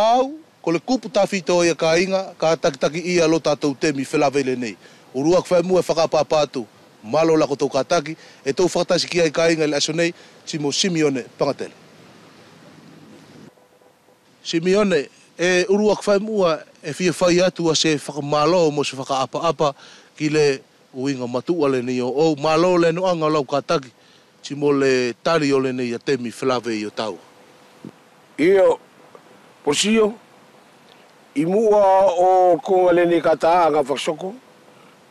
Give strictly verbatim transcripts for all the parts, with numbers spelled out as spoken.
Au, ko le kupu tafito ia kāiga, ka takitakiʻia lo tatou temi felave lenei. ʻUluaki fai muʻa e fakaʻapaʻapa atu, mālō la koutou kātaki, e tou fakatasi ki ai kāiga i le aso nei, ti mo Simione Pagatele. Simione, e ʻuluaki fai muʻa e fia fai atu a se fakamālō mo se fakaʻapaʻapa ki le uiga matuʻa lenei o ʻou, mālō le noʻaga o lau kātaki, ti mo le tali o lenei a temi felave i o tāua. Io, Posio, i muʻa o koga lenei kataʻaga fakasoko,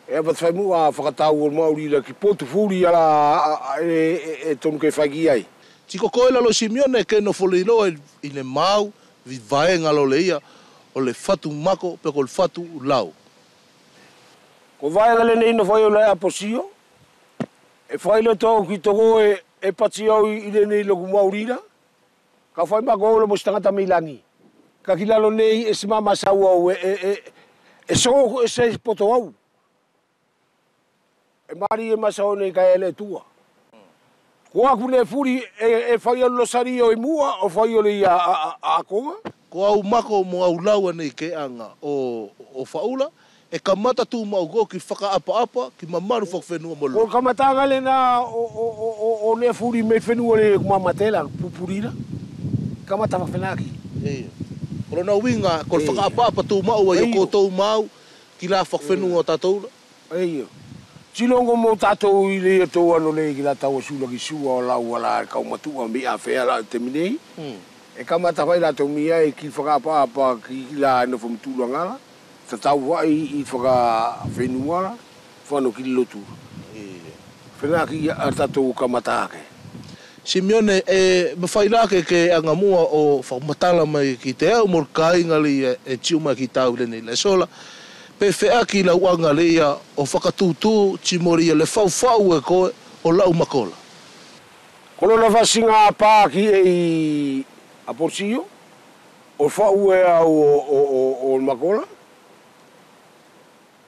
e ava fai muʻa fakatau o le maʻuli la ki potu fuli a la, a, a, e, e, e tonu ke fai ki ai. Ti ko koe la lo Simione ke nofo lei loa i, i le mau, vivaega lo le ia, o le fatu mako, pe ko le fatu lau. Ko vaega lenei nofo ai au la a Posio, e fai loto au ki tokoe, e pati au i, i lenei loku maʻuli la, ka fai mako au la mo se tagata mai lagi. Ka ki lalo nei e se mama sau au e, e, e, e so, e se poto au. E mali e masa o nei ka e le tua. Ko aku ne fuli e, e fai alu lo sali o i muʻa, o fai o le ia a, a, a koga. Ko au mako mo au lau a nei ke aga o, o faʻula, e kamata tu maʻu ko ki fakaʻapaʻapa, ki mamalu fakafenua mo lo. Ko kamata gale na o, o, o, o, o ne fuli me fenua le mama tela, pupuli la. Kamata fakafenaki. Io. Ko lona uiga, ko le fakaʻapaʻapa tu maʻu ai o koutou mau, ki la fakafenua o tatou la. Io. Ti logo mo tatou i le ia tou ano lei ki la tau a sula ki sua o lau a la e kau matuʻa mei a fea la te minei. E kamata fai la tou mia e ki fakaʻapaʻapa ki la e nofo mutulu a gala. Tatau vaʻi i fakafenua la. Fano ki lotu. Io. Fenaki a tatou kamata ake. Simione, e mafai la ke ke aga muʻa o fakamatala mai ki te au mo le kāiga lea e tiu mai ki tau i lenei le sola. Pe feaki lau aga lea o fakatūtū ti mo lea le faufau e koe o lau makola. Ko lona fasiga pā ki ei a Posio, o fau e au o, o, o, o makola.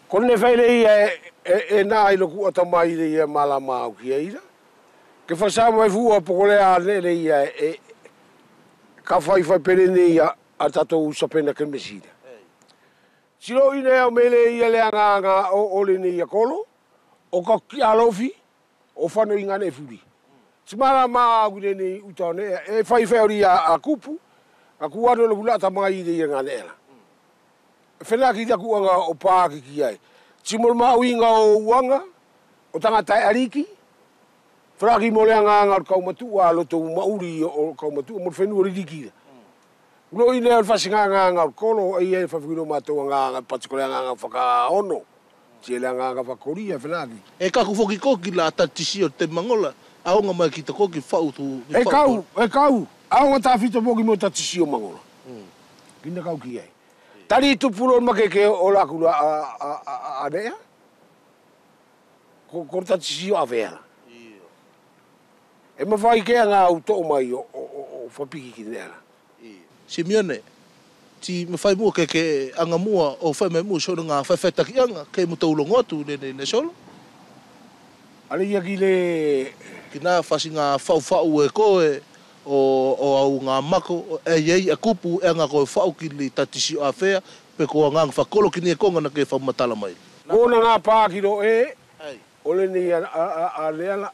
Ko ne fai lea e, e, e na i loku atamai lea e malama au ki ei la. Ke fasa mai fua poko lea ne lea e, ka fai fai pele nei a, a tatou sapena ke mesina. Ti lo ine au me lea le agaga o, o lenei a kolo, o ka ki alofi, o fano i gane fuli. Ti malama au ki lenei uta o ne, e fai fai o lia a kupu, ka ku ano loku la atamai lea i gane la. Fenaki taku aga o pā ki ki ai. Ti mo le maʻuiga o uaga, o tagata e aliki, fenaki mo le agaga o le kau matuʻa, loto maʻuli o le kau matuʻa, mo le fenua liliki la. Ulo i lea o le fasiga agaga o le kolo, e ia e fafagino matou agaga, pati ko le agaga fakaono. Ti e le agaga fakakolia, fenaki. E kaku foki koki la tatisio te magola, aoga mai ki tokoki fau tu. E kau, e kau, aoga tafito foki mo tatisio magola. Kina kau ki ai. Tali tupu lo makeke o laku la a, a, a, a nea. Ko, ko tatisio a fea la. E mafai ke aga au toʻo mai o, o, o, o fapiki ki nea la. Simione, ti mafai muʻa ke, ke aga muʻa o fai mai muʻa so na ga faifai taki aga, ke mutou logo atu le, le, le solo. Ale ia ki le. Kina fasiga faufau e koe, o, o au ga mako, e, e, e kupu, e aga koe fau ki le tatisio a fea, pe ko aga fakolo ki ni e koga na ke fakamatala mai. Ko na ga pā ki lo e, o lenei a, a, a, a lea la.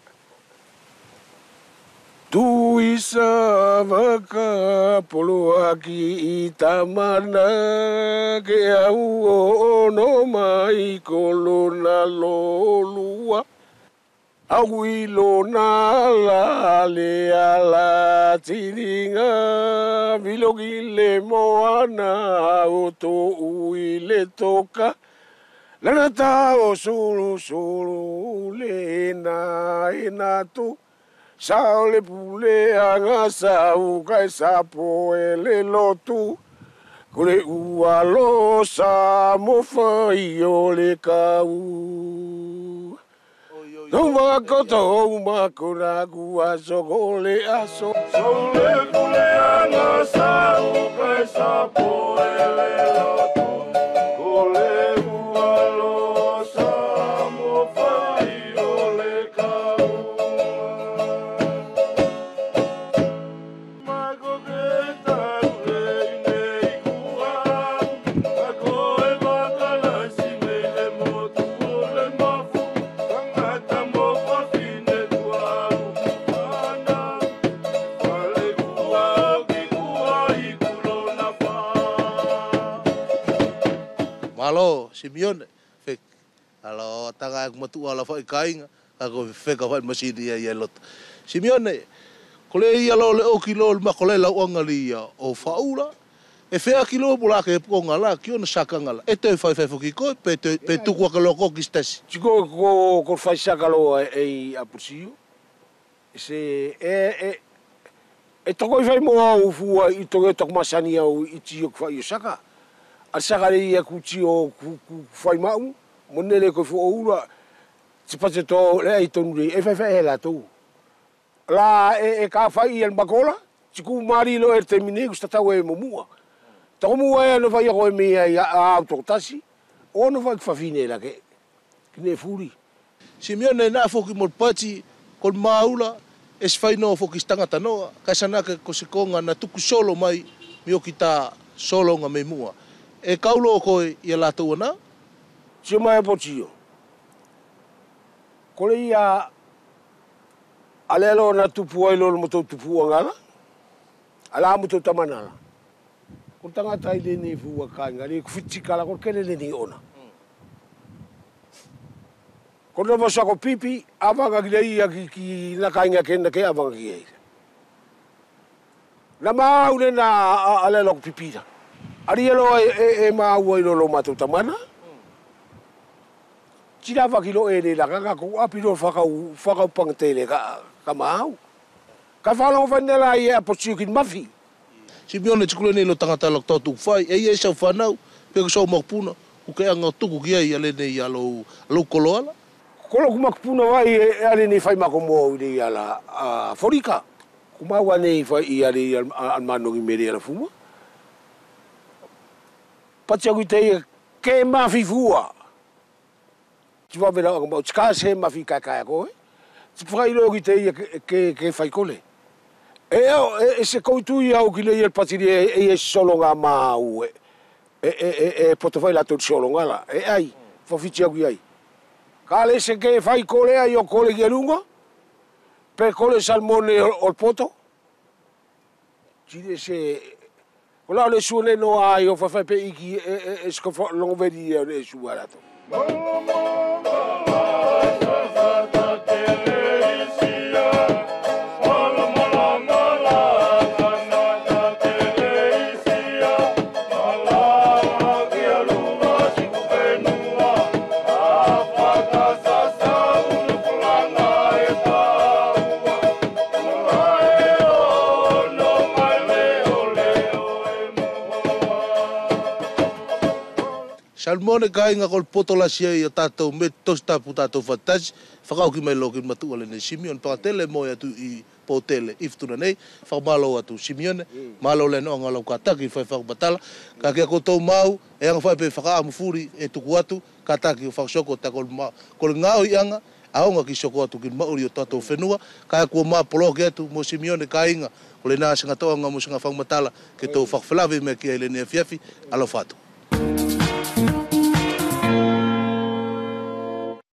Tui sa vakapoloaki i tamana ke au o ono mai ko lona lolua. Au i lona la le ala tiniga, vilo ki le moana o toʻu i le toka. Lana tao solosolo le na e natu. Sa o le pule aga sau kae sapo e le lotu. Ko le ua lo sa mo fai o le kau. Tau mako, tau mako na kua soko le aso. Sau le pule aga sau kae sapo e le lotu. Ko le ua lo sa mo fai o le kau. Mako ke tau le nei. Alo, Simione. Fek. Alo, taga e ku matuʻa la fai kāiga, ka ko feka fai masini ia ia loto. Simione, ko le ia lo le oki lo le mako le lauʻaga le ia o Faʻaula. E fea ki lo mo la ke pukoga la, ki ona sakaga la. E toe faifai foki koe, pe toe, pe tuku ake lo ko ki se tasi. Ti ko, ko, ko fai saka lo e, e i Aposio. Se, e, e, e tokoi fai mo au fua i toki toki masani au i tio ki fai o saka. A saka le ia ku tio ku, ku fai maʻu, mo nele ko Faʻaula, ti pate to le ai tonu le, e faifai e latou. La e, e ka fai ia le makola, ti ku mali lo e le temi nei, ku si tatau e mo muʻa. Toko muʻa e no fai ia ko e mea ia a, a au toko tasi, o no fai ki fafine la ke, ki ne fuli. Simione, na foki mo le pati, ko le maula, e si fai no foki si tagata noa, ka sa na ke ko se koga na tuku solo mai, mi oki ta sologa mai muʻa. E kau lo koe ia latou ana? Tio mai Aposio. Ko le ia a le alo na tupu ai lo le motou tupuʻaga la, a la motou tamana la. Ko le tagata i lenei fua kāiga le ku fitikala ko le kele lenei ona. Ko le nava sako pipi, avaga ki le ia ki, ki na kāiga ke na ke avaga ki ai. Na mau le na a, a le alo ko pipi la. A le alo e, e, e mau ai lo lo matou tamana. Ti lava ki lo e le lagaga ko api lo fakau, fakau pagatele ka, ka mau. Ka falogo fai ne la ia Aposio ki mafi. Simione, ti kule nei lo tagata la ko tau tuku fai, e ia e sau fanau, pe ko sau makupuna, ko ke aga tuku ki ai a lenei a lou, a lou koloa la. Ko loku makupuna vai e, e a lenei fai mako mo au i le ia la, a, folika. Ko mau a nei fai i a le ia, a, a manogi mele a la fuma. Pati au i te ia ke mafi fua. Ti vave la aga mau, ti ka se mafi kakaia koe. Ti fai lo ki te ia ke, ke, ke fai kole. E, e, e se ko i tui au ki le ia le pati le, e, e sologa mau e. E, e, e, e poto fai latou sologa la. E ai, fafiti au ki ai. Ka le se ke fai kole ai o kole ki a luga. Pe kole salimone o, o le poto. Ti le se, ko la o le sua nei noa ai o fafai pe iki e, e, e siko fa, logo veli e o le sua latou. Salimone, kāiga, ko le poto lasi ia o tatou me Tohi Tapu tatou fakatasi, fakaoki mai loa ki le matuʻa lenei Simione Pagatele mo e atu i Potele i Futuna nei, fakamālō atu Simione, mālō le noʻaga lau kataki fai fakamatala, ka kia koutou mau, e aga fai pe fakaʻamu fuli e tuku atu, kataki o fakasoko ta ko le ma, ko le gaoiʻaga, aoga ki soko atu ki le maʻuli o tatou fenua, ka e kua ma poloki atu mo Simione kāiga, ko le na se gatoʻaga mo se ga fakamatala, ke tou fakafelaveʻi mai ki ai lenei afiafi, alofa atu.